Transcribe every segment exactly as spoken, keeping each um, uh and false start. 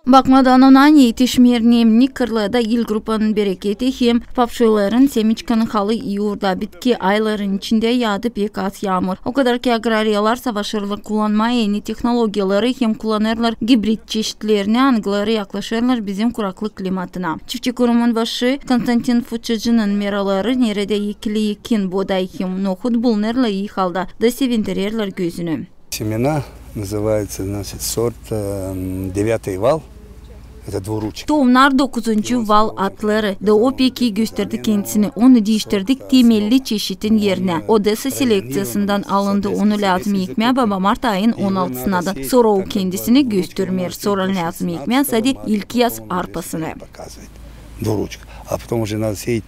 Bakmadan ona, ani etişmeer nemni, kırlarda ilk grupanın bereketi hem papşoyların, semiçkanın halı ii uurda. Bitki ayların içindä yaadı pek az yaamur. O kadar ki agrariyalar savaşêrlar kullanmaa eni tehnologiyaları hem kullanêrlar gibrid çeşitlerini, angıları yaklaşêrlar bizim kuraklık klimatına. Çiftçi kurumun başı Konstantin Fuçicinin meraları, neredä ekili ekin, booday hem nohut, bulunêrlar ii halda da sevindirerlär gözünü. Семена называется, значит, сорт, э, девятый вал. Это двуручек. Tohumnar dokuzuncu val adları, da o pek ii gösterdi kendisini. Onu diiştirdik temelli çeşitin erinä. Odesa selekţiyasından alındı. Onu lääzım ekmää baba mart ayın on altısınadan. Sora o kendisini göstermeer. Sora lääzım ekmää sade ilk yaz arpasını. Двуручка. А потом уже надо сеять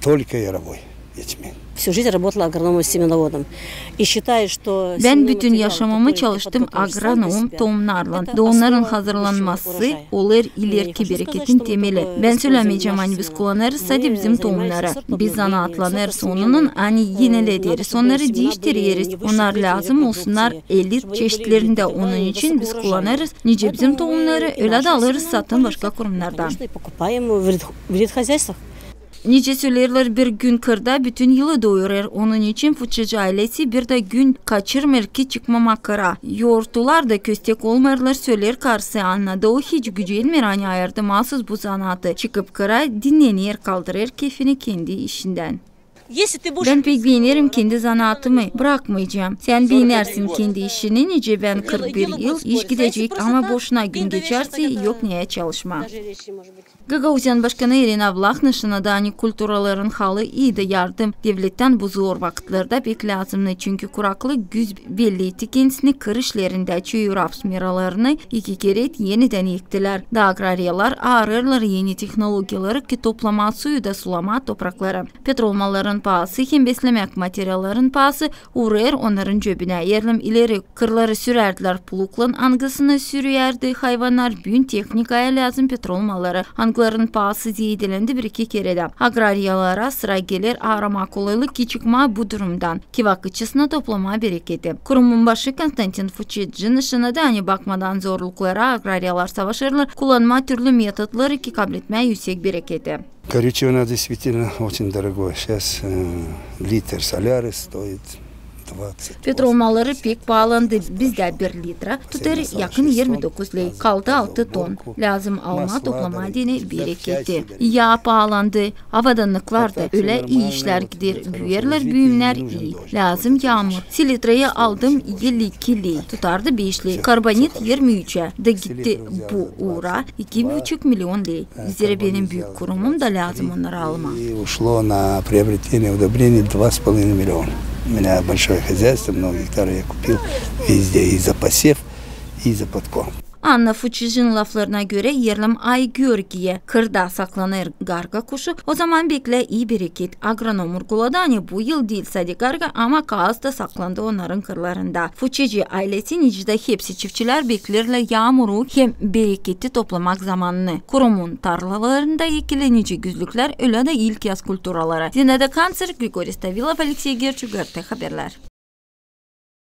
только яровой ячмень. Всю жизнь работала агрономом-семеноводом. И считаю, что... Bän bütün yaşamamı çalıştım agronom tohumnarlan. Da onnarın hazırlanması olêr ilerki bereketin temeli. Bän sölämeyecäm, ani biz kullanêrız sade bizim tohumnarı. Biz zanaatlanêrız onunnan, ani eneleder onnarı, diiştireriz. Onnar lääzım olsunnar elit çeşitlerindä. Onun için biz kullanêrız nicä bizim tohumnarı, ölä dä alêrız satın başka kurumnardan. Покупаем в ред-, в редхозяйствах. Nicä söleerlär, bir gün kırda bütün yılı doyurêr. Onun için Fuçici aylesi bir dä gün kaçırmêêr ki çıkmamaa kıra. Yortular da köstek olmêêrlar, söleer karısı Anna. Da o hiç gücenmeer, ani ayırdı maasuz bu zanaatı. Çıkıp kıra, dinnener, kaldırêr kefini kendi işindän. Bän pek beenerim kendi zanaatımı, brakmayacam. Sän beenersin kendi işini, nicä bän kırk bir yıl iş gidecek, ama boşuna gün geçer, yok neyä çalışmaa. Gagauziyanın başkanı İrina Vlahna şınadı, ani kulturaların halı ii dä yardım devlettän bu zor vakıtlarda pek lääzımnı, çünkü kuraklık güz belli etti kendisini kır işlerindä. Çoyu raps meralarını iki kerä enidän ektilär. Da agrariyalar aarêêrlar eni tehnologiyaları, ki toplamaa suyu da sulamaa toprakları. Petrolmalların paası hem beslemäk materialların paası urêr onnarın cöbünä. Erlem ileri kırları sürärdilär pluklan, angısını sürärdi hayvannar. Büün tehnikaya lääzım petrolmalları, angıların paası zeedelendi bir-iki kerä dä. Agrariyalara sıra geler aaramaa kolaylık, ki çıkmaa bu durumdan, ki vakıtçasına toplamaa bereketi. Kurumun başı Konstantin Fuçicin şınadı, ani bakmadan zorluklara, agrariyalar savaşêrlar kullanmaa türlü metodları, ki kabletmää üüsek bereketi. Горючее у нас действительно очень дорогое. Сейчас, э, литр соляры стоит двадцать. Petrolmalları pek paalandı. Bizdä bir litra tutêr yakın irmi dokuz ley. Kaldı altı ton. Lääzım almaa, toplamaa deyni bereketi. Yaa paalandı. Abadanlıklar da ölä ii işlär gider. Büüyerlär, büünnär ii. Lääzım yaamur. Selitrayı aldım elli iki ley. Tutardı beş ley. Karbonit irmi üçä. Da gitti bu uura iki buçuk milion ley. Zerä benim büük kurumum da lääzım onnarı almaa. И ушло на приобретение удобрений два с половиной миллиона. У меня большое хозяйство, много гектаров я купил везде, и за посев, и за подкорм. Anna Fuçicin laflarına görä, erlem ay görgüyä kırda saklanêr garga kuşu, o zaman beklää ii bereket. Agronom urguladı, ani bu yıl diil sade garga, ama kaas da saklandı onnarın kırlarında. Fuçici aylesi, nicä dä hepsi çiftçilär, beklerlär yaamuru hem bereketi toplamak zamanını. Kurumun tarlalarında ekili nicä güzlüklär, ölä dä ilk yaz kulturaları. Zinaida Kanţer, Grigoriy Stavilov, Aleksey Gerçuk, GRT Haberlär.